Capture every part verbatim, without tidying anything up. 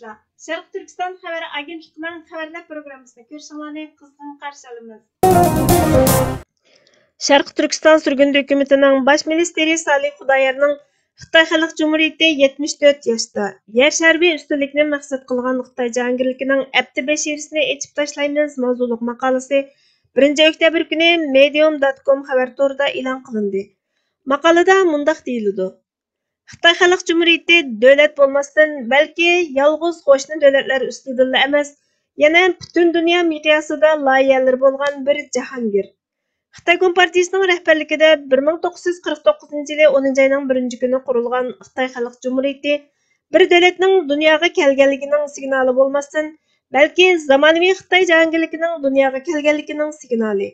شەرقىي تۈركىستان خەۋەر ئاگېنتلىقىنىڭ خەۋەرلەر پروگراممىسىنى كۆرۈشۈڭلارنى قىزغىن قارشى ئالىمىز. شەرقىي تۈركىستان سۈرگۈندە ھۆكۈمىتىنىڭ باش مىنىستىرى سالىھ خۇدايارنىڭ خىتاي خەلق جۇمھۇرىيىتى يەتمىش تۆت ياشتا، يەر شارى ئۈستۈنلۈكنى مەقسەت قىلغان خىتاي جاھانگىرلىكىنىڭ ئەپتى بەشىرىسىنى ئېچىپ تاشلايمىز ماۋزۇلۇق ماقالىسى بىرىنچى ئۆكتەبىر كۈنى مېدىيۇم دوت كوم خەۋەر تورىدا ئېلان قىلىندى. ماقالىدە مۇنداق دېيىلىدۇ: خىتاي خەلق جۇمھۇرىيىتى دۆلەت بولماستىن، بەلكى يالغۇز قوشنا دۆلەتلەر ئۈستىدىلا ئەمەس، يەنە پۈتۈن دۇنيا مىقياسىدا لايىھەلىرى بولغان بىر جاھانگىر. خىتاي كومپارتىيىسىنىڭ رەھبەرلىكىدە بىر مىڭ توققۇز يۈز قىرىق توققۇزىنچى يىلى ئونىنچى ئاينىڭ بىرىنچى كۈنى قۇرۇلغان خىتاي خەلق جۇمھۇرىيىتى بىر دۆلەتنىڭ دۇنياغا كەلگەنلىكىنىڭ سىگنالى بولماستىن، بەلكى زامانىۋى خىتاي جاھانگىرلىكىنىڭ دۇنياغا كەلگەنلىكىنىڭ سىگنالى.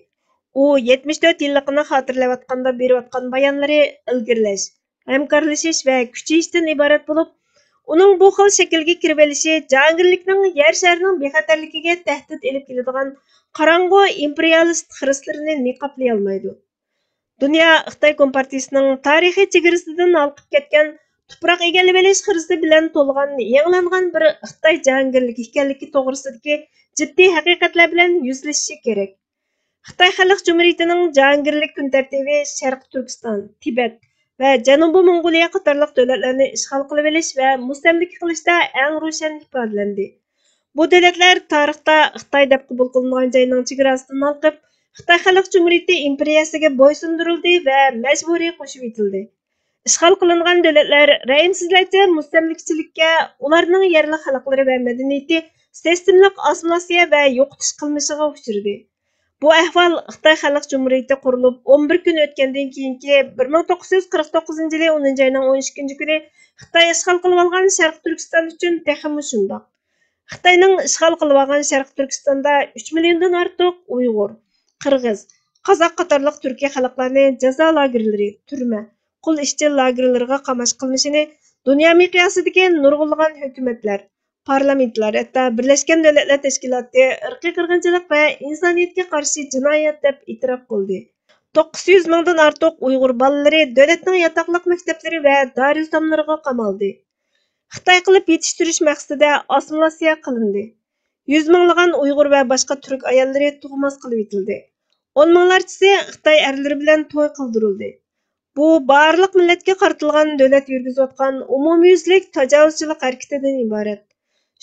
ئۇ يەتمىش تۆت يىللىقىنى خاتىرىلەۋاتقاندا بېرىۋاتقان بايانلىرى ئىلگىرىلەش، ھەمكارلىشىش ۋە كۈچىيىشتىن ئىبارەت بولۇپ، ئۇنىڭ بۇ خىل شەكىلگە كىرىۋېلىشى جاھانگىرلىكنىڭ يەر شارىنىڭ بىخەتەرلىكىگە تەھدىت ئېلىپ كېلىدىغان قاراڭغۇ ئىمپېرىيالىست خىرىسلىرىنى نىقابلىيالمايدۇ. دۇنيا خىتاي كومپارتىيىسىنىڭ تارىخىي چېگرىسىدىن ھالقىپ كەتكەن تۇپراق ئىگىلىۋېلىش خىرىسى بىلەن تولغان يېڭىلانغان بىر خىتاي جاھانگىرلىكى ئىكەنلىكى توغرىسىدىكى جىددىي ھەقىقەتلەر بىلەن يۈزلىشىشى كېرەك. خىتاي خەلق جۇمھۇرىيىتىنىڭ جاھانگىرلىك كۈن تەرتىپى شەرقىي تۈركىستان، تىبەت ۋە جەنۇبىي موڭغۇلىيە قاتارلىق دۆلەتلەرنى ئىشغال قىلىۋېلىش ۋە مۇستەملىكە قىلىشتا ئەڭ روشەن ئىپادىلەندى. بۇ دۆلەتلەر تارىختا خىتاي دەپ قوبۇل قىلىنغان جاينىڭ چېگراسىدىن ھالقىپ، خىتاي خەلق جۇمھۇرىيىتى ئىمپېرىيەسىگە بويسۇندۇرۇلدى ۋە مەجبۇرىي قوشۇۋېتىلدى. ئىشغال قىلىنغان دۆلەتلەر رەھىمسىزلەرچە مۇستەملىكىچىلىككە، ئۇلارنىڭ يەرلىك خەلقلىرى ۋە مەدەنىيىتى سىستېمىلىق ئاسسىمىلياتسىيە ۋە يوقىتىش قىلمىشىغا ئۇچرىدى. بۇ ئەھۋال خىتاي خەلق جۇمھۇرىيىتى قۇرۇلۇپ ئون بىر كۈن ئۆتكەندىن كېيىنكى بىر مىڭ توققۇز يۈز قىرىق توققۇزىنچى يىلى ئونىنچى ئاينىڭ ئون ئىككىنچى كۈنى خىتاي ئىشغال قىلىۋالغان شەرقىي تۈركىستان ئۈچۈن تېخىمۇ شۇنداق. خىتاينىڭ ئىشغال قىلىۋالغان شەرقىي تۈركىستاندا ئۈچ مىليوندىن ئارتۇق ئۇيغۇر، قىرغىز، قازاق قاتارلىق تۈركىي خەلقلەرنى جازا لاگېرلىرى، تۈرمە، قۇل ئىشچىل لاگېرلىرىغا قاماش قىلمىشىنى دۇنيا مىقياسىدىكى نۇرغۇنلىغان ھۆكۈمەتلەر، پارلامېنتلار، ھەتتا بىرلەشكەن دۆلەتلەر تەشكىلاتى ئىرقىي قىرغىنچىلىق ۋە ئىنسانىيەتكە قارشى جىنايەت دەپ ئېتىراپ قىلدى. توققۇز يۈز مىڭدىن ئارتۇق ئۇيغۇر بالىلىرى دۆلەتنىڭ ياتاقلىق مەكتەپلىرى ۋە دارىلئېتاملىرىغا قامالدى. خىتاي قىلىپ يېتىشتۈرۈش مەقسىتىدە ئاسسىمىلياتسىيە قىلىندى. يۈز مىڭلىغان ئۇيغۇر ۋە باشقا تۈرك ئاياللىرى تۇغماس قىلىۋېتىلدى. ئون مىڭلارچىسى خىتاي ئەرلىرى بىلەن توي قىلدۇرۇلدى. بۇ بارلىق مىللەتكە قارىتىلغان دۆلەت يۈرگۈزۈۋاتقان ئومۇميۈزلۈك تاجاۋۇزچىلىق ھەرىكىتىدىن ئىبارەت.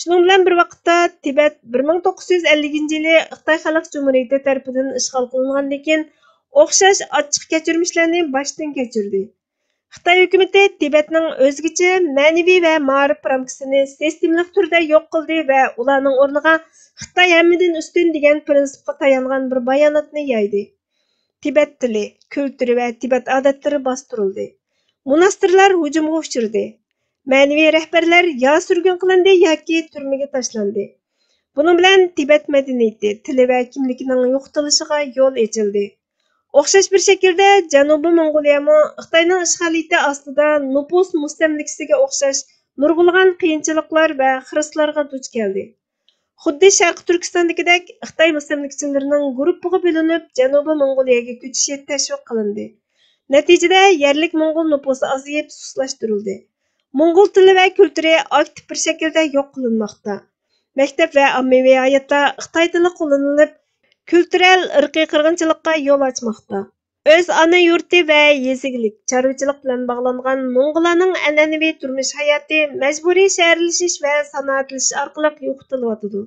شۇنىڭ بىلەن بىر ۋاقىتتا، تىبەت بىر مىڭ توققۇز يۈز ئەللىكىنچى يىلى خىتاي خەلق جۇمھۇرىيىتى تەرىپىدىن ئىشغال قىلىنغاندىن كېيىن، ئوخشاش ئاچچىق كەچۈرمىشلەرنى باشتىن كەچۈردى. خىتاي ھۆكۈمىتى تىبەتنىڭ ئۆزگىچە مەنىۋى ۋە مائارىپ رامكىسىنى سىستېمىلىق تۈردە يوق قىلدى ۋە ئۇلارنىڭ ئورنىغا خىتاي ھەممىدىن ئۈستۈن دېگەن پىرىنسىپقا تايانغان بىر باياناتنى يايدى. تىبەت تىلى، كۈلتۈرى ۋە تىبەت ئادەتلىرى باستۇرۇلدى. موناستىرلار ھۇجۇمغا ئۇچرىدى. مەنىۋى رەھبەرلەر يا سۈرگۈن قىلىندى ياكى تۈرمىگە تاشلاندى. بۇنىڭ بىلەن تىبەت مەدەنىيىتى، تىلى ۋە كىملىكىنىڭ يوقىتىلىشىغا يول ئېچىلدى. ئوخشاش بىر شەكىلدە، جەنۇبىي موڭغۇلىيەمۇ خىتاينىڭ ئىشغالىيىتى ئاستىدا نوپۇس مۇستەملىكىسىگە ئوخشاش نۇرغۇنلىغان قىيىنچىلىقلار ۋە خىرىسلارغا دۇچ كەلدى. خۇددى شەرقىي تۈركىستاندىكىدەك، خىتاي مۇستەملىكىچىلىرىنىڭ گۇرۇپپىغا بۆلۈنۈپ، جەنۇبىي موڭغۇلىيەگە كۆچۈشى تەشۋىق قىلىندى. نەتىجىدە، يەرلىك موڭغۇل نوپۇسى ئازىيىپ، سۇسلاشتۇرۇلدى. موڭغۇل تىلى ۋە كۈلتۈرى ئاكتىپ بىر شەكىلدە يوق قىلىنماقتا. مەكتەپ ۋە ئاممىۋى ھاياتتا خىتاي تىلى قوللىنىلىپ، كۈلتۈرەل ئىرقىي قىرغىنچىلىققا يول ئاچماقتا. ئۆز ئانا يۇرتى ۋە يېزا ئىگىلىك، چارۋىچىلىق بىلەن باغلانغان موڭغۇللارنىڭ ئەنئەنىۋى تۇرمۇش ھاياتى مەجبۇرىي شەھەرلىشىش ۋە سانائەتلىشىش ئارقىلىق يوقىتىلىۋاتىدۇ.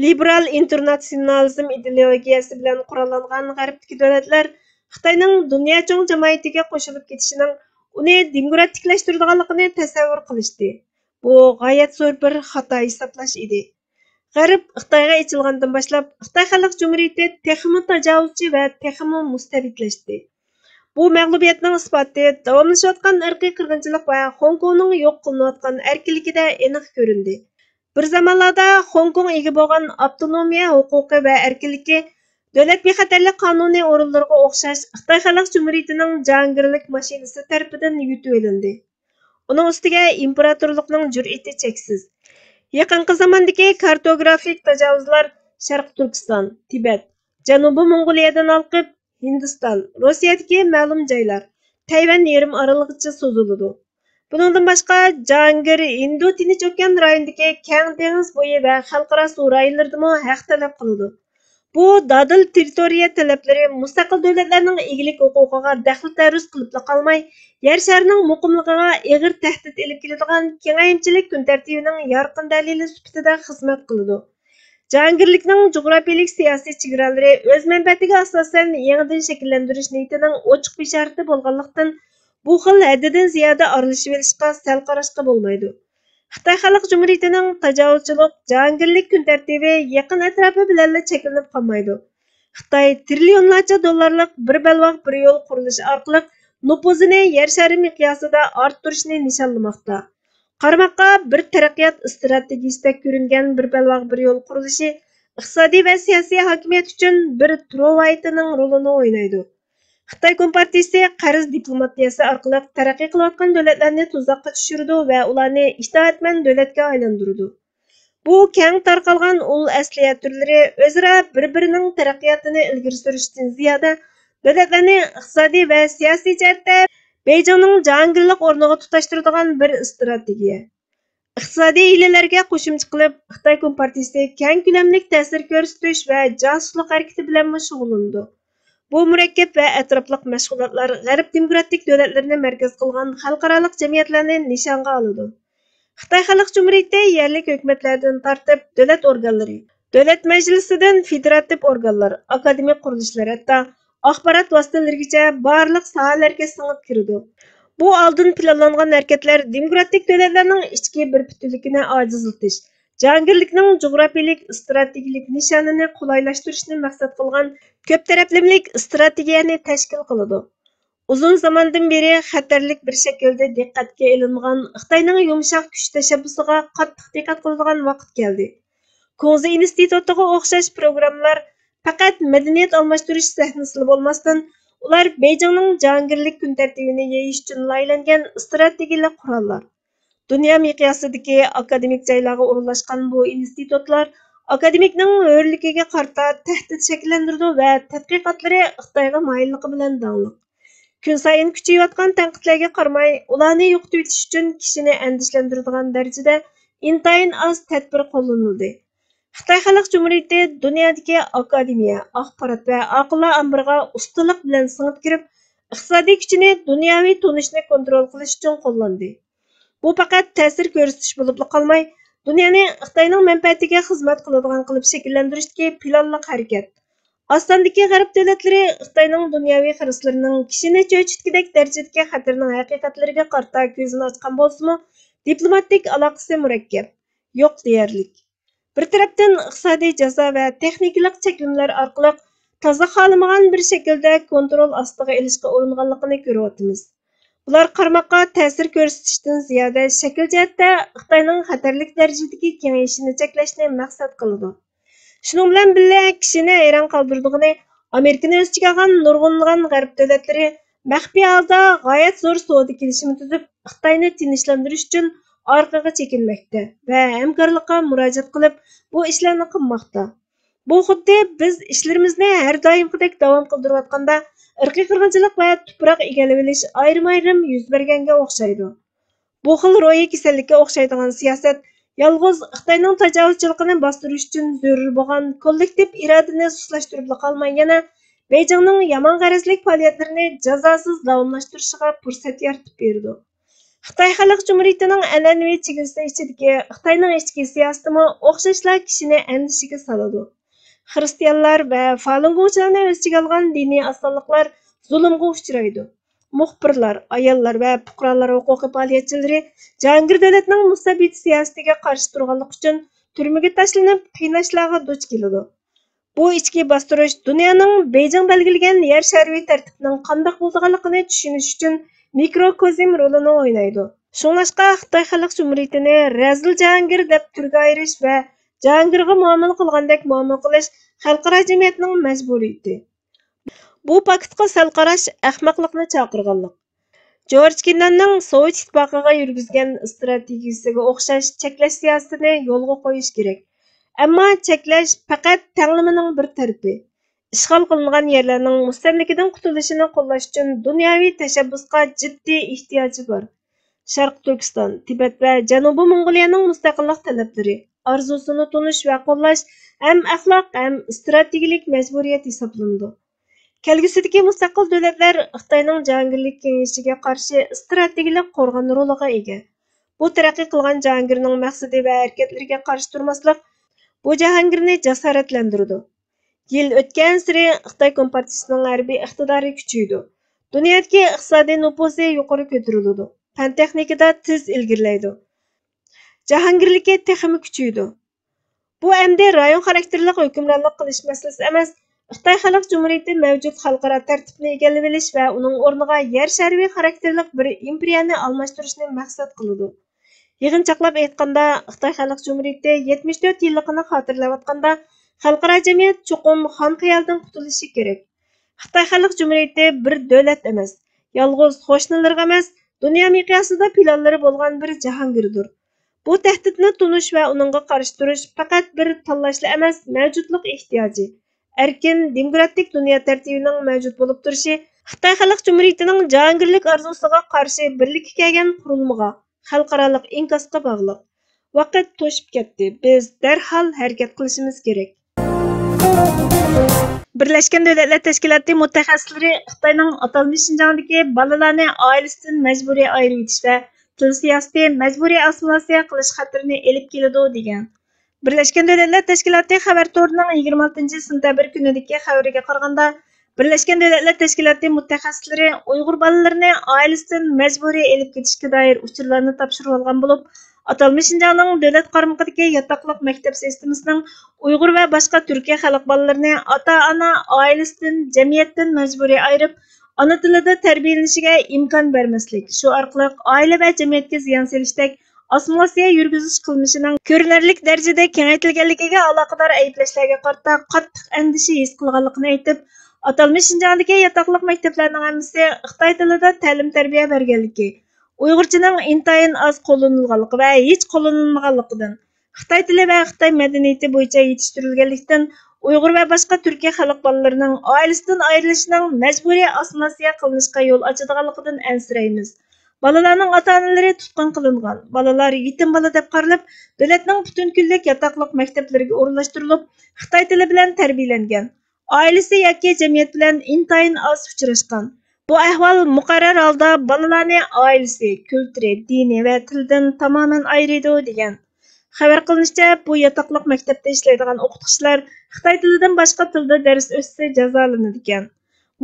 لىبېرال ئىنتېرناتسىيونالىزم ئىدېئولوگىيەسى بىلەن قوراللانغان غەربتىكى دۆلەتلەر خىتاينىڭ دۇنيا چوڭ جامائىتىگە قوشۇلۇپ كېتىشىنىڭ ئۇنى دېموكراتىكلاشتۇرىدىغانلىقىنى تەسەۋۋۇر قىلىشتى. بۇ غايەت زور بىر خاتا ھېسابلاش ئىدى. غەرب خىتايغا ئېچىلغاندىن باشلاپ، خىتاي خەلق جۇمھۇرىيىتى تېخىمۇ تاجاۋۇزچى ۋە تېخىمۇ مۇستەبىتلەشتى. بۇ مەغلۇبىيەتنىڭ ئىسپاتى داۋاملىشىۋاتقان ئىرقىي قىرغىنچىلىق ۋە خوڭكوڭنىڭ يوق قىلىنىۋاتقان ئەركىنلىكىدە ئېنىق كۆرۈندى. بىر زامانلاردا خوڭكوڭ ئىگە بولغان ئاپتونومىيە ھوقۇقى ۋە ئەركىنلىكى دۆلەت بىخەتەرلىك قانۇنى ئورۇنلىرىغا ئوخشاش خىتاي خەلق جۇمھۇرىيىتىنىڭ جاھانگىرلىك ماشىنىسى تەرىپىدىن يۇتۇۋېلىندى. ئۇنىڭ ئۈستىگە ئىمپېراتورلۇقنىڭ جۈرئىتى چەكسىز. يېقىنقى زاماندىكى كارتوگرافىك تاجاۋۇزلار شەرقىي تۈركىستان، تىبەت، جەنۇبىي موڭغۇلىيەدىن ھالقىپ، ھىندىستان، روسىيەدىكى مەلۇم جايلار، تەيۋەن يېرىم ئارىلىغىچە سوزۇلىدۇ. بۇنىڭدىن باشقا، جاھانگىر ھىندى تىنچ ئوكيان رايونىدىكى كەڭ دېڭىز بويى ۋە خەلقئارا سۇ رايونلىرىدىمۇ ھەق تەلەپ قىلىدۇ. بۇ دادىل تېررىتورىيە تەلەپلىرى مۇستەقىل دۆلەتلەرنىڭ ئىگىلىك ھوقۇقىغا دەخلى تەرۇز قىلىپلا قالماي، يەر شارىنىڭ مۇقىملىقىغا ئېغىر تەھدىت ئېلىپ كېلىدىغان كېڭەيتمىچىلىك كۈن تەرتىپىنىڭ يارقىن دەلىلى سۈپىتىدە خىزمەت قىلىدۇ. جاھانگىرلىكنىڭ جۇغراپىيەلىك سىياسىي چېگرالىرى ئۆز مەنپەئەتىگە ئاساسەن يېڭىدىن شەكىللەندۈرۈش نىيىتىنىڭ ئوچۇق بېشارىتى بولغانلىقتىن، بۇ خىل ھەددىدىن زىيادە ئارىلىشىۋېلىشقا سەل قاراشقا بولمايدۇ. خىتاي خەلق جۇمھۇرىيىتىنىڭ تاجاۋۇزچىلىق، جاھانگىرلىك كۈن تەرتىپى يېقىن ئەتراپى بىلەنلا چەكلىنىپ قالمايدۇ. خىتاي تىرىليونلارچە دوللارلىق بىر بەلباغ بىر يول قۇرۇلۇشى ئارقىلىق نوپۇزىنى يەر شارى مىقياسىدا ئارتتۇرۇشنى نىشانلىماقتا. قارىماققا بىر تەرەققىيات ئىستراتېگىيىسىدە كۆرۈنگەن بىر بەلباغ بىر يول قۇرۇلۇشى ئىقتىسادىي ۋە سىياسىي ھاكىمىيەت ئۈچۈن بىر تروۋايتىنىڭ رولىنى ئوينايدۇ. خىتاي كومپارتىيىسى قەرز دىپلوماتىيەسى ئارقىلىق تەرەققىي قىلىۋاتقان دۆلەتلەرنى تۇزاققا چۈشۈرىدۇ ۋە ئۇلارنى ئىتائەتمەن دۆلەتكە ئايلاندۇرىدۇ. بۇ كەڭ تارقالغان ئۇل ئەسلىھە تۈرلىرى ئۆزئارا بىر-بىرىنىڭ تەرەققىياتىنى ئىلگىرى سۈرۈشتىن زىيادە، دۆلەتلەرنى ئىقتىسادىي ۋە سىياسىي جەھەتتە بېيجىڭنىڭ جاھانگىرلىق ئورنىغا تۇتاشتۇرىدىغان بىر ئىستراتېگىيە. ئىقتىسادىي ھىيلىلەرگە قوشۇمچە قىلىپ، خىتاي كومپارتىيىسى كەڭ كۆلەملىك تەسىر كۆرسىتىش ۋە جاسۇسلۇق ھەرىكىتى بىلەنمۇ شۇغۇللىنىدۇ. بۇ مۇرەككەپ ۋە ئەتراپلىق مەشغۇلاتلار غەرب دېموكراتىك دۆلەتلىرىنى مەركەز قىلغان خەلقئارالىق جەمئىيەتلەرنى نىشانغا ئالىدۇ. خىتاي خەلق جۇمھۇرىيىتى يەرلىك ھۆكۈمەتلەردىن تارتىپ دۆلەت ئورگانلىرى، دۆلەت مەجلىسىدىن فېدېراتىپ ئورگانلار، ئاكادېمىك قۇرۇلۇشلار، ھەتتا ئاخبارات ۋاسىتىلىرىگىچە بارلىق ساھەلەرگە سىڭىپ كىرىدۇ. بۇ ئالدىن پىلانلانغان ھەرىكەتلەر دېموكراتىك دۆلەتلەرنىڭ ئىچكى بىر پۈتۈنلۈكىنى ئاجىزلىتىش، جاھانگىرلىكنىڭ جۇغراپىيەلىك ئىستراتېگىيەلىك نىشانىنى قولايلاشتۇرۇشنى مەقسەت قىلغان كۆپ تەرەپلىمىلىك ئىستراتېگىيەنى تەشكىل قىلىدۇ. ئۇزۇن زاماندىن بېرى خەتەرلىك بىر شەكىلدە دىققەتكە ئېلىنغان خىتاينىڭ يۇمشاق كۈچ تەشەببۇسىغا قاتتىق دىققەت قىلىدىغان ۋاقىت كەلدى. كۇڭزى ئىنستىتۇتىغا ئوخشاش پروگراممىلار پەقەت مەدەنىيەت ئالماشتۇرۇش سەھنىسىلا بولماستىن، ئۇلار بېيجىڭنىڭ جاھانگىرلىك كۈن تەرتىپىنى يېيىش ئۈچۈن لايىھەلەنگەن ئىستراتېگىيەلىك قوراللار. دۇنيا مىقياسىدىكى ئاكادېمىك جايلارغا ئورۇنلاشقان بۇ ئىنستىتۇتلار ئاكادېمىكنىڭ ھۆرلۈكىگە قارىتا تەھدىت شەكىللەندۈرىدۇ ۋە تەتقىقاتلىرى خىتايغا مايىللىقى بىلەن داڭلىق. كۈنسايىن كۈچىيىۋاتقان تەنقىدلەرگە قارىماي، ئۇلارنى يوقىتىۋېتىش ئۈچۈن كىشىنى ئەندىشىلەندۈرىدىغان دەرىجىدە ئىنتايىن ئاز تەدبىر قوللىنىلدى. خىتاي خەلق جۇمھۇرىيىتى دۇنيادىكى ئاكادېمىيە، ئاخبارات ۋە ئاقىللار ئامبىرىغا ئۇستىلىق بىلەن سىڭىپ كىرىپ، ئىقتىسادىي كۈچىنى دۇنياۋى تونۇشنى كونترول قىلىش ئۈچۈن قوللاندى. بۇ پەقەت تەسىر كۆرسىتىش بولۇپلا قالماي، دۇنيانى خىتاينىڭ مەنپەئەتىگە خىزمەت قىلىدىغان قىلىپ شەكىللەندۈرۈشتىكى پىلانلىق ھەرىكەت. ئاز ساندىكى غەرب دۆلەتلىرى خىتاينىڭ دۇنياۋى خىرىسلىرىنىڭ كىشىنى چۆچۈتكۈدەك دەرىجىدىكى خەتىرىنىڭ ھەقىقەتلىرىگە قارىتا كۆزىنى ئاچقان بولسىمۇ، دىپلوماتىك ئالاقىسى مۇرەككەپ، يوق دېيەرلىك. بىر تەرەپتىن ئىقتىسادىي جازا ۋە تېخنىكىلىق چەكلىمىلەر ئارقىلىق تازا خالىمىغان بىر شەكىلدە كونترول ئاستىغا ئېلىشقا ئۇرۇنغانلىقىنى كۆرۈۋاتىمىز. بۇلار قارىماققا تەسىر كۆرسىتىشتىن زىيادە شەكىل جەھەتتە خىتاينىڭ خەتەرلىك دەرىجىدىكى كېڭىيىشىنى چەكلەشنى مەقسەت قىلىدۇ. شۇنىڭ بىلەن بىللە، كىشىنى ھەيران قالدۇرىدىغىنى، ئامېرىكىنى ئۆز ئىچىگە ئالغان نۇرغۇنلىغان غەرب دۆلەتلىرى مەخپىي ھالدا غايەت زور سودا كېلىشىمى تۈزۈپ، خىتاينى تىنچلاندۇرۇش ئۈچۈن ئارقىغا چېكىنمەكتە ۋە ھەمكارلىققا مۇراجىئەت قىلىپ، بۇ ئىشلارنى قىلماقتا. بۇ خۇددى بىز ئىشلىرىمىزنى ھەر دائىمقىدەك داۋام قىلدۇرۇۋاتقاندا، ئىرقىي قىرغىنچىلىق ۋە تۇپراق ئىگىلىۋېلىش ئايرىم-ئايرىم يۈز بەرگەنگە ئوخشايدۇ. بۇ خىل روھىي كېسەللىككە ئوخشايدىغان سىياسەت يالغۇز خىتاينىڭ تاجاۋۇزچىلىقىنى باستۇرۇش ئۈچۈن زۆرۈر بولغان كوللېكتىپ ئىرادىنى سۇسلاشتۇرۇپلا قالماي، يەنە بېيجىڭنىڭ يامان غەرەزلىك پائالىيەتلىرىنى جازاسىز داۋاملاشتۇرۇشىغا پۇرسەت يارىتىپ بېرىدۇ. خىتاي خەلق جۇمھۇرىيىتىنىڭ ئەنئەنىۋى چېگرىسى ئىچىدىكى خىتاينىڭ ئىچكى سىياسىتىمۇ ئوخشاشلا كىشىنى ئەندىشىگە سالىدۇ. خىرىستىيانلار ۋە فالۇنگوڭچىلارنى ئۆز ئىچىگە ئالغان دىنىي ئاز سانلىقلار زۇلۇمغا ئۇچرايدۇ. مۇخبىرلار، ئاياللار ۋە پۇقرالار ھوقۇقى پائالىيەتچىلىرى جاھانگىر دۆلەتنىڭ مۇستەبىت سىياسىتىگە قارشى تۇرغانلىقى ئۈچۈن تۈرمىگە تاشلىنىپ، قىيناشلارغا دۇچ كېلىدۇ. بۇ ئىچكى باستۇرۇش دۇنيانىڭ بېيجىڭ بەلگىلىگەن يەر شارىۋى تەرتىپىنىڭ قانداق بولىدىغانلىقىنى چۈشىنىش ئۈچۈن مىكروكوزم رولىنى ئوينايدۇ. شۇڭلاشقا خىتاي خەلق جۇمھۇرىيىتىنى رەزىل جاھانگىر دەپ تۈرگە ئايرىش ۋە جاھانگىرغا مۇئامىلە قىلغاندەك مۇئامىلە قىلىش خەلقئارا جەمئىيەتنىڭ مەجبۇرىيىتى. بۇ پاكىتقا سەل قاراش ئەخمەقلىقنى چاقىرغانلىق. جورج كېنناننىڭ سوۋېت ئىتتىپاقىغا يۈرگۈزگەن ئىستراتېگىيىسىگە ئوخشاش چەكلەش سىياسىتىنى يولغا قويۇش كېرەك. ئەمما چەكلەش پەقەت تەڭلىمىنىڭ بىر تەرىپى. ئىشغال قىلىنغان يەرلەرنىڭ مۇستەملىكىدىن قۇتۇلۇشىنى قوللاش ئۈچۈن دۇنياۋى تەشەببۇسقا جىددىي ئېھتىياجى بار. شەرقىي تۈركىستان، تىبەت ۋە جەنۇبىي موڭغۇلىيەنىڭ مۇستەقىللىق تەلەپلىرى، ئارزۇسىنى تونۇش ۋە قوللاش ھەم ئەخلاق، ھەم ئىستراتېگىيەلىك مەجبۇرىيەت ھېسابلىنىدۇ. كەلگۈسىدىكى مۇستەقىل دۆلەتلەر خىتاينىڭ جاھانگىرلىك كېڭىيىشىگە قارشى ئىستراتېگىيەلىك قورغان رولىغا ئىگە. بۇ تەرەققىي قىلغان جاھانگىرنىڭ مەقسىتى ۋە ھەرىكەتلىرىگە قارشى تۇرماسلىق بۇ جاھانگىرنى جاسارەتلەندۈرىدۇ. يىل ئۆتكەنسېرى خىتاي كومپارتىيىسىنىڭ ھەربىي ئىقتىدارى كۈچىيىدۇ. دۇنيادىكى ئىقتىسادىي نوپۇزى يۇقىرى كۆتۈرۈلىدۇ. پەن تېخنىكىدا تېز ئىلگىرىلەيدۇ. جاھانگىرلىكى تېخىمۇ كۈچىيىدۇ. بۇ ئەمدى رايون خاراكتېرلىك ھۆكۈمرانلىق قىلىش مەسىلىسى ئەمەس، خىتاي خەلق جۇمھۇرىيىتى مەۋجۇت خەلقئارا تەرتىپنى ئىگىلىۋېلىش ۋە ئۇنىڭ ئورنىغا يەر شارى خاراكتېرلىك بىر ئىمپېرىيەنى ئالماشتۇرۇشنى مەقسەت قىلىدۇ. يىغىنچاقلاپ ئېيتقاندا، خىتاي خەلق جۇمھۇرىيىتى يەتمىش تۆت يىللىقىنى خاتىرىلەۋاتقاندا، خەلقئارا جەمئىيەت چوقۇم خام خىيالدىن قۇتۇلۇشى كېرەك. خىتاي خەلق جۇمھۇرىيىتى بىر دۆلەت ئەمەس، يالغۇز قوشنىلىرىغا ئەمەس، دۇنيا مىقياسىدا پىلانلىرى بولغان بىر جاھانگىردۇر. بۇ تەھدىتنى تونۇش ۋە ئۇنىڭغا قارشى تۇرۇش پەقەت بىر تاللاشلا ئەمەس، مەۋجۇتلۇق ئېھتىياجى. ئەركىن، دېموكراتىك دۇنيا تەرتىپىنىڭ مەۋجۇت بولۇپ تۇرۇشى خىتاي خەلق جۇمھۇرىيىتىنىڭ جاھانگىرلىك ئارزۇسىغا قارشى بىرلىككە كەلگەن قۇرۇلمىغا، خەلقئارالىق ئىنكاسقا باغلىق. ۋاقىت توشۇپ كەتتى. بىز دەرھال ھەرىكەت قىلىشىمىز كېرەك. بىرلەشكەن دۆلەتلەر تەشكىلاتى مۇتەخەسسىسلىرى خىتاينىڭ ئاتالمىش شىنجاڭدىكى بالىلارنى ئائىلىسىدىن مەجبۇرىي ئايرىۋېتىش ۋە تىل سىياسىتى مەجبۇرىي ئاسسىمىلياتسىيە قىلىش خەتىرىنى ئېلىپ كېلىدۇ، دېگەن. بىرلەشكەن دۆلەتلەر تەشكىلاتى خەۋەر تورىنىڭ يىگىرمە ئالتىنچى سېنتەبىر كۈنىدىكى خەۋىرىگە قارىغاندا، بىرلەشكەن دۆلەتلەر تەشكىلاتى مۇتەخەسسىسلىرى ئۇيغۇر بالىلىرىنى ئائىلىسىدىن مەجبۇرىي ئېلىپ كېتىشكە دائىر ئۇچۇرلارنى تاپشۇرۇۋالغان بولۇپ، ئاتالمىش شىنجاڭنىڭ دۆلەت قارمىقىدىكى ياتاقلىق مەكتەپ سىستېمىسىنىڭ ئۇيغۇر ۋە باشقا تۈركىي خەلق بالىلىرىنى ئاتا-ئانا، ئائىلىسىدىن، جەمئىيەتتىن مەجبۇرىي ئايرىپ، ئانا تىلىدا تەربىيەلىنىشىگە ئىمكان بەرمەسلىك، شۇ ئارقىلىق ئائىلە ۋە جەمئىيەتكە زىيان سېلىشتەك ئاسسىمىلياتسىيە يۈرگۈزۈش قىلمىشىنىڭ كۆرۈنەرلىك دەرىجىدە كېڭەيتىلگەنلىكىگە ئالاقىدار ئەيىبلەشلەرگە قارىتا قاتتىق ئەندىشە ھېس قىلغانلىقىنى ئېيتىپ، ئاتالمىش شىنجاڭدىكى ياتاقلىق مەكتەپلەرنىڭ ھەممىسى خىتاي تىلىدا تەلىم-تەربىيە بەرگەنلىكى، ئۇيغۇرچىنىڭ ئىنتايىن ئاز قوللىنىلغانلىقى ۋە ھېچ قوللىنىلمىغانلىقىدىن، خىتاي تىلى ۋە خىتاي مەدەنىيىتى بويىچە يېتىشتۈرۈلگەنلىكتىن، ئۇيغۇر ۋە باشقا تۈركىي خەلق بالىلىرىنىڭ ئائىلىسىدىن ئايرىلىشىنىڭ مەجبۇرىي ئاسسىمىلياتسىيە قىلىنىشقا يول ئاچىدىغانلىقىدىن ئەنسىرەيمىز. بالىلارنىڭ ئاتا-ئانىلىرى تۇتقۇن قىلىنغان، بالىلار يېتىم بالا دەپ قارىلىپ، دۆلەتنىڭ پۈتۈن كۈنلۈك ياتاقلىق مەكتەپلىرىگە ئورۇنلاشتۇرۇلۇپ، خىتاي تىلى بىلەن تەربىيەلەنگەن، ئائىلىسى ياكى جەمئىيەت بىلەن ئىنتايىن ئاز ئۇچراشقان. بۇ ئەھۋال مۇقەررەر ھالدا بالىلارنى ئائىلىسى، كۈلتۈرى، دىنى ۋە تىلىدىن تامامەن ئايرىيدۇ، دېگەن. خەۋەر قىلىنىشىچە، بۇ ياتاقلىق مەكتەپتە ئىشلەيدىغان ئوقۇتقۇچىلار خىتاي تىلىدىن باشقا تىلدا دەرس ئۆتسە جازالىنىدىكەن.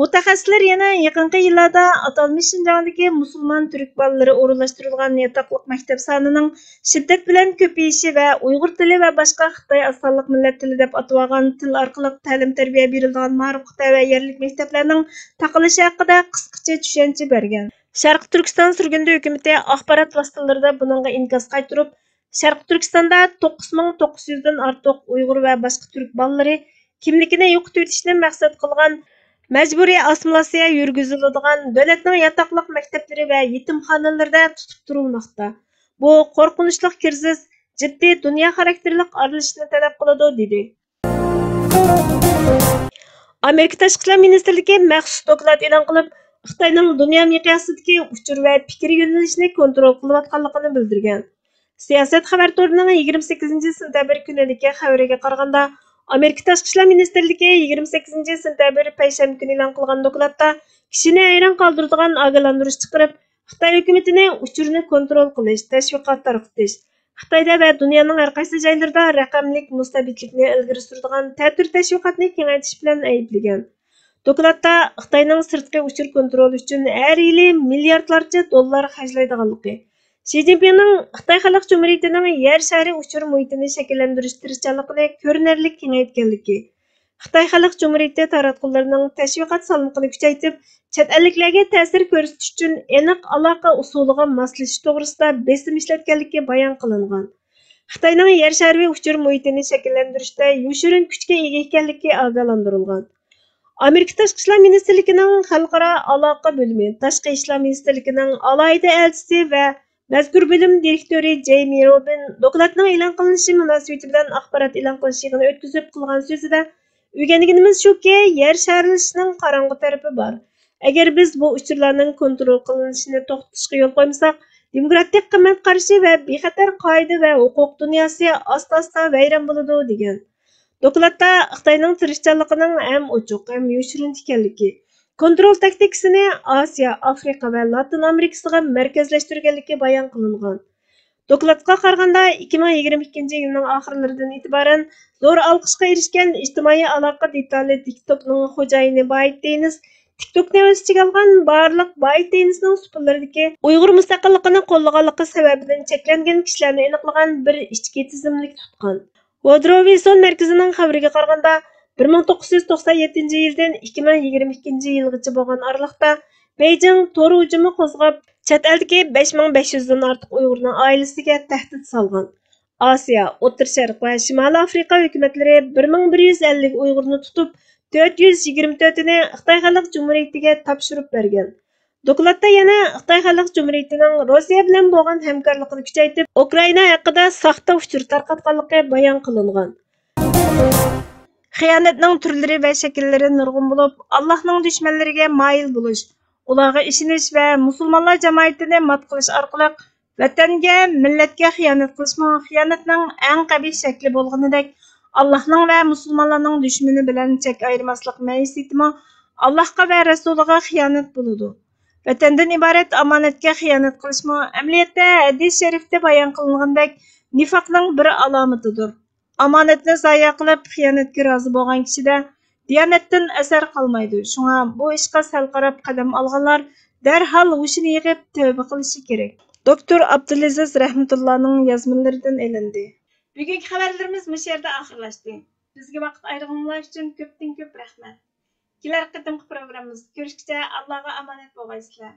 مۇتەخەسسىسلەر يەنە يېقىنقى يىللاردا ئاتالمىش شىنجاڭدىكى مۇسۇلمان تۈرك بالىلىرى ئورۇنلاشتۇرۇلغان ياتاقلىق مەكتەپ سانىنىڭ شىددەت بىلەن كۆپىيىشى ۋە ئۇيغۇر تىلى ۋە باشقا خىتاي ئاز سانلىق مىللەت تىلى دەپ ئاتىۋالغان تىل ئارقىلىق تەلىم-تەربىيە بېرىلىدىغان مائارىپقا تەۋە يەرلىك مەكتەپلەرنىڭ تاقىلىشى ھەققىدە قىسقىچە چۈشەنچە بەرگەن. شەرقىي تۈركىستان سۈرگۈندە ھۆكۈمىتى ئاخبارات ۋاسىتىلىرىدا بۇنىڭغا ئىنكاس قايتۇرۇپ، شەرقىي تۈركىستاندا توققۇز مىڭ توققۇز يۈزدىن ئارتۇق ئۇيغۇر ۋە باشقا تۈرك بالىلىرى كىملىكىنى يوقىتىۋېتىشنى مەقسەت قىلغان مەجبۇرىي ئاسسىمىلياتسىيە يۈرگۈزۈلىدىغان دۆلەتنىڭ ياتاقلىق مەكتەپلىرى ۋە يېتىمخانىلىرىدا تۇتۇپ تۇرۇلماقتا. بۇ قورقۇنچلۇق كىرىزىس جىددىي دۇنيا خاراكتېرلىك ئارىلىشىشنى تەلەپ قىلىدۇ، دېدى. ئامېرىكا تاشقى ئىشلار مىنىستىرلىكى مەخسۇس دوكلات ئېلان قىلىپ، خىتاينىڭ دۇنيا مىقياسىدىكى ئۇچۇر ۋە پىكىر يۆنىلىشىنى كونترول قىلىۋاتقانلىقىنى بىلدۈرگەن. سىياسەت خەۋەر تورىنىڭ يىگىرمە سەككىزىنچى سېنتەبىر كۈنىدىكى خەۋىرىگە قارىغاندا، ئامېرىكا تاشقى ئىشلار مىنىستىرلىكى يىگىرمە سەككىزىنچى سېنتەبىر پەيشەنبە كۈنى ئېلان قىلغان دوكلاتتا كىشىنى ھەيران قالدۇرىدىغان ئاگاھلاندۇرۇش چىقىرىپ، خىتاي ھۆكۈمىتىنى ئۇچۇرنى كونترول قىلىش، تەشۋىقات تارقىتىش، خىتايدا ۋە دۇنيانىڭ ھەر قايسى جايلىرىدا رەقەملىك مۇستەبىتلىكنى ئىلگىرى سۈرىدىغان تەتۈر تەشۋىقاتنى كېڭەيتىش بىلەن ئەيىبلىگەن. دوكلاتتا خىتاينىڭ سىرتقى ئۇچۇر كونترولى ئۈچۈن ھەر يىلى مىلياردلارچە دوللار خەجلەيدىغانلىقى، شى جىنپىڭنىڭ خىتاي خەلق جۇمھۇرىيىتىنىڭ يەر شارى ئۇچۇر مۇھىتىنى شەكىللەندۈرۈش تىرىشچانلىقىنى كۆرۈنەرلىك كېڭەيتكەنلىكى، خىتاي خەلق جۇمھۇرىيىتى تاراتقۇلىرىنىڭ تەشۋىقات سالمىقىنى كۈچەيتىپ، چەت ئەللىكلەرگە تەسىر كۆرسىتىش ئۈچۈن ئېنىق ئالاقە ئۇسۇلىغا ماسلىشىش توغرىسىدا بېسىم ئىشلەتكەنلىكى بايان قىلىنغان. خىتاينىڭ يەر شارى ئۇچۇر مۇھىتىنى شەكىللەندۈرۈشتە يوشۇرۇن كۈچكە ئىگە ئىكەنلىكى ئاگاھلاندۇرۇلغان. ئامېرىكا تاشقى ئىشلار مىنىستىرلىكىنىڭ خەلقئارا ئالاقە بۆلۈمى، تاشقى ئىشلار مىنىستىرلىكىنىڭ ئالاھىدە ئەلچىسى ۋە مەزكۇر بۆلۈم دىرېكتورى جېيمى روبىن دوكلاتنىڭ ئېلان قىلىنىشى مۇناسىۋىتى بىلەن ئاخبارات ئېلان قىلىش يىغىنى ئۆتكۈزۈپ قىلغان سۆزىدە، ئۆگەنگىنىمىز شۇكى، يەر شارلىشىشنىڭ قاراڭغۇ تەرىپى بار. ئەگەر بىز بۇ ئۇچۇرلارنىڭ كونترول قىلىنىشىنى توختىتىشقا يول قويمىساق، دېموكراتىك قىممەت قارىشى ۋە بىخەتەر قائىدە ۋە ھوقۇق دۇنياسى ئاستا-ئاستا ۋەيران بولىدۇ، دېگەن. دوكلاتتا خىتاينىڭ تىرىشچانلىقىنىڭ ھەم ئوچۇق، ھەم يوشۇرۇن ئىكەنلىكى، كونترول تاكتىكىسىنى ئاسىيا، ئافرىقا ۋە لاتىن ئامېرىكىسىغا مەركەزلەشتۈرگەنلىكى بايان قىلىنغان. دوكلاتقا قارىغاندا، ئىككى مىڭ يىگىرمە ئىككىنچى يىلنىڭ ئاخىرلىرىدىن ئېتىبارەن زور ئالقىشقا ئېرىشكەن ئىجتىمائىي ئالاقە دىتالى تىكتوكنىڭ خوجايىنى بايت دېنىس تىكتوكنى ئۆز ئىچىگە ئالغان بارلىق بايت دېنىسنىڭ سۇپىلىرىدىكى ئۇيغۇر مۇستەقىللىقىنى قوللىغانلىقى سەۋەبىدىن چەكلەنگەن كىشىلەرنى ئېنىقلىغان بىر ئىچكى تىزىملىك تۇتقان. ۋودرو ۋىلسون مەركىزىنىڭ خەۋىرىگە قارىغاندا، بىر مىڭ توققۇز يۈز توقسان يەتتىنچى يىلدىن ئىككى مىڭ يىگىرمە ئىككىنچى يىلغىچە بولغان ئارىلىقتا، بېيجىڭ تور ھۇجۇمى قوزغاپ، چەت ئەلدىكى بەش مىڭ بەش يۈزدىن ئارتۇق ئۇيغۇرنىڭ ئائىلىسىگە تەھدىت سالغان. ئاسىيا، ئوتتۇرا شەرق ۋە شىمالىي ئافرىقا ھۆكۈمەتلىرى بىر مىڭ بىر يۈز ئەللىك ئۇيغۇرنى تۇتۇپ، تۆت يۈز يىگىرمە تۆتىنى خىتاي خەلق جۇمھۇرىيىتىگە تاپشۇرۇپ بەرگەن. دوكلاتتا يەنە خىتاي خەلق جۇمھۇرىيىتىنىڭ روسىيە بىلەن بولغان ھەمكارلىقىنى كۈچەيتىپ، ئۇكرائىنا ھەققىدە ساختا ئۇچۇر تارقاتقانلىقى بايان قىلىنغان. خىيانەتنىڭ تۈرلىرى ۋە شەكىللىرى نۇرغۇن بولۇپ، ئاللاھنىڭ دۈشمەنلىرىگە مايىل بولۇش، ئۇلارغا ئىشىنىش ۋە مۇسۇلمانلار جامائىتىنى مات قىلىش ئارقىلىق ۋەتەنگە، مىللەتكە خىيانەت قىلىشمۇ خىيانەتنىڭ ئەڭ قەبىھ شەكلى بولغىنىدەك، ئاللاھنىڭ ۋە مۇسۇلمانلارنىڭ دۈشمىنى بىلەن چەك ئايرىماسلىق مەيىسىيىتىمۇ ئاللاھقا ۋە رەسۇلىغا خىيانەت بولىدۇ. ۋەتەندىن ئىبارەت ئامانەتكە خىيانەت قىلىشمۇ ئەمەلىيەتتە ھەدىس شەرىفتە بايان قىلىنغاندەك نىفاقنىڭ بىر ئالامىتىدۇر. ئامانەتنى زايە قىلىپ، خىيانەتكە رازى بولغان كىشىدە دىيانەتتىن ئەسەر قالمايدۇ. شۇڭا بۇ ئىشقا سەل قاراپ قەدەم ئالغانلار دەرھال ھوشىنى يىغىپ تەۋبە قىلىشى كېرەك. دوكتور ئابدۇلئەزىز رەھمەتۇللانىڭ يازمىلىرىدىن ئېلىندى. بۈگۈنكى خەۋەرلىرىمىز مۇشۇ يەردە ئاخىرلاشتى. بىزگە ۋاقىت ئايرىغىنىڭلار ئۈچۈن كۆپتىن كۆپ رەھمەت. كېلەر قېتىمقى پروگراممىمىزدا كۆرۈشكىچە ئاللاغا ئامانەت بولغايسىلەر.